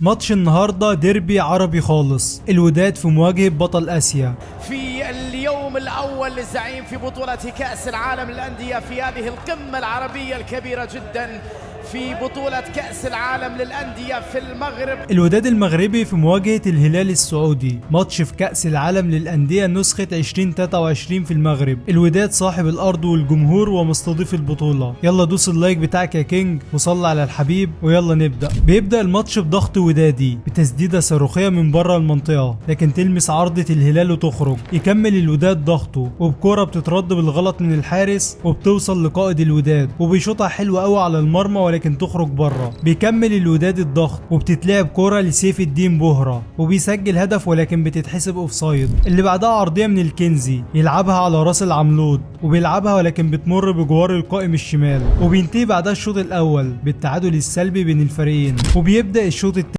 ماتش النهارده ديربي عربي خالص، الوداد في مواجهة بطل آسيا. في اليوم الأول للزعيم في بطولة كأس العالم للأندية في هذه القمة العربية الكبيرة جدا في بطولة كأس العالم للأندية في المغرب. الوداد المغربي في مواجهة الهلال السعودي، ماتش في كأس العالم للأندية نسخة 2023 في المغرب. الوداد صاحب الأرض والجمهور ومستضيف البطولة. يلا دوس ال like بتاعك يا king وصلي على الحبيب ويلا نبدأ. بيبدأ الماتش بضغط ودادي بتسديدة صاروخية من بره المنطقة، لكن تلمس عارضة الهلال وتخرج. يكمل الوداد ضغطه وبكرة بتترد بالغلط من الحارس وبتوصل لقائد الوداد وبيشوطها حلوة قوي على المرمى ولكن تخرج بره. بيكمل الوداد الضغط وبتتلعب كرة لسيف الدين بهرة وبيسجل هدف ولكن بتتحسب offside. اللي بعدها عرضية من الكنزي يلعبها على راس العملود وبيلعبها ولكن بتمر بجوار القائم الشمال. وبينتهي بعدها الشوط الاول بالتعادل السلبي بين الفريقين. وبيبدأ الشوط الثاني